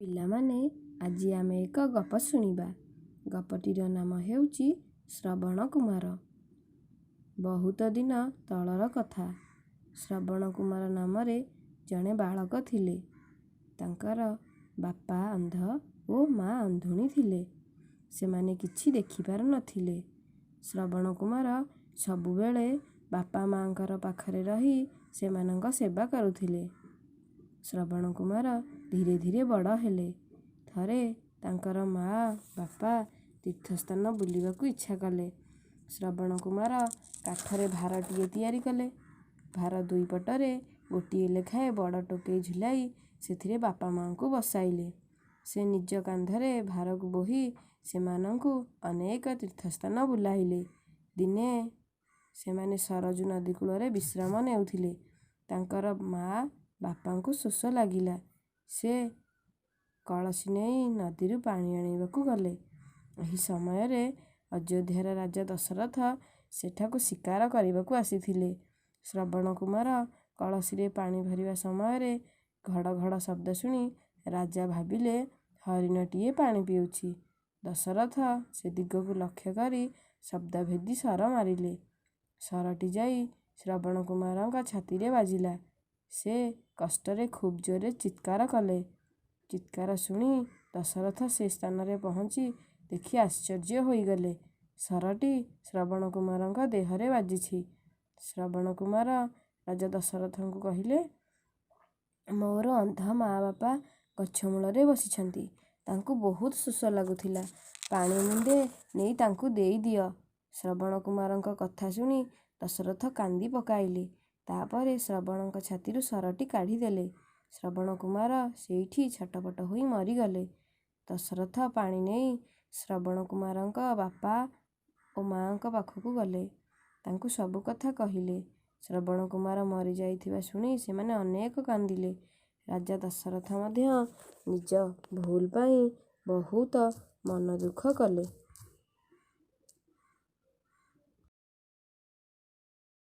ପିଲାମାନେ, ଆଜି ଆମେ ଏକ ଗପ ଶୁଣିବା। ଗପଟିର ନାମ ହେଉଛି ଶ୍ରବଣ କୁମାର। ବହୁତ ଦିନ ତଳର କଥା। ଶ୍ରବଣ କୁମାର ନାମରେ ଜଣେ ବାଳକ ଥିଲେ। ତାଙ୍କର ବାପା ଅନ୍ଧ ଓ ମା ଅନ୍ଧୁଣୀ ଥିଲେ। ସେମାନେ କିଛି ଦେଖିପାରୁ ନଥିଲେ। ଶ୍ରବଣ କୁମାର ସବୁବେଳେ ବାପା ମାଆଙ୍କର ପାଖରେ ରହି ସେମାନଙ୍କ ସେବା କରୁଥିଲେ। ଶ୍ରବଣ କୁମାର ଧୀରେ ଧୀରେ ବଡ଼ ହେଲେ। ଥରେ ତାଙ୍କର ମା ବାପା ତୀର୍ଥସ୍ଥାନ ବୁଲିବାକୁ ଇଚ୍ଛା କଲେ। ଶ୍ରବଣ କୁମାର କାଠରେ ଭାରଟିଏ ତିଆରି କଲେ। ଭାର ଦୁଇ ପଟରେ ଗୋଟିଏ ଲେଖାଏଁ ବଡ଼ ଟୋକେଇ ଝୁଲାଇ ସେଥିରେ ବାପା ମାଆଙ୍କୁ ବସାଇଲେ। ସେ ନିଜ କାନ୍ଧରେ ଭାରକୁ ବୋହି ସେମାନଙ୍କୁ ଅନେକ ତୀର୍ଥସ୍ଥାନ ବୁଲାଇଲେ। ଦିନେ ସେମାନେ ସରଜୁ ନଦୀ କୂଳରେ ବିଶ୍ରାମ ନେଉଥିଲେ। ତାଙ୍କର ମା ବାପାଙ୍କୁ ଶୋଷ ଲାଗିଲା। ସେ କଳସୀ ନେଇ ନଦୀରୁ ପାଣି ଆଣିବାକୁ ଗଲେ। ଏହି ସମୟରେ ଅଯୋଧ୍ୟାର ରାଜା ଦଶରଥ ସେଠାକୁ ଶିକାର କରିବାକୁ ଆସିଥିଲେ। ଶ୍ରବଣ କୁମାର କଳସୀରେ ପାଣି ଭରିବା ସମୟରେ ଘଡ଼ ଘଡ଼ ଶବ୍ଦ ଶୁଣି ରାଜା ଭାବିଲେ ହରିଣଟିଏ ପାଣି ପିଉଛି। ଦଶରଥ ସେ ଦିଗକୁ ଲକ୍ଷ୍ୟ କରି ଶବ୍ଦ ଭେଦି ଶର ମାରିଲେ। ଶରଟି ଯାଇ ଶ୍ରବଣ କୁମାରଙ୍କ ଛାତିରେ ବାଜିଲା। ସେ କଷ୍ଟରେ ଖୁବ୍ ଜୋରରେ ଚିତ୍କାର କଲେ। ଚିତ୍କାର ଶୁଣି ଦଶରଥ ସେ ସ୍ଥାନରେ ପହଞ୍ଚି ଦେଖି ଆଶ୍ଚର୍ଯ୍ୟ ହୋଇଗଲେ, ଶରଟି ଶ୍ରବଣ କୁମାରଙ୍କ ଦେହରେ ବାଜିଛି। ଶ୍ରବଣ କୁମାର ରାଜା ଦଶରଥଙ୍କୁ କହିଲେ, ମୋର ଅନ୍ଧ ମା ବାପା ଗଛ ମୂଳରେ ବସିଛନ୍ତି। ତାଙ୍କୁ ବହୁତ ଶୋଷ ଲାଗୁଥିଲା। ପାଣି ମୁନ୍ଦେ ନେଇ ତାଙ୍କୁ ଦେଇଦିଅ। ଶ୍ରବଣ କୁମାରଙ୍କ କଥା ଶୁଣି ଦଶରଥ କାନ୍ଦି ପକାଇଲେ। ତା'ପରେ ଶ୍ରବଣଙ୍କ ଛାତିରୁ ଶରଟି କାଢ଼ିଦେଲେ। ଶ୍ରବଣ କୁମାର ସେଇଠି ଛଟପଟ ହୋଇ ମରିଗଲେ। ଦଶରଥ ପାଣି ନେଇ ଶ୍ରବଣ କୁମାରଙ୍କ ବାପା ଓ ମାଆଙ୍କ ପାଖକୁ ଗଲେ। ତାଙ୍କୁ ସବୁ କଥା କହିଲେ। ଶ୍ରବଣ କୁମାର ମରିଯାଇଥିବା ଶୁଣି ସେମାନେ ଅନେକ କାନ୍ଦିଲେ। ରାଜା ଦଶରଥ ମଧ୍ୟ ନିଜ ଭୁଲ ପାଇଁ ବହୁତ ମନ ଦୁଃଖ କଲେ।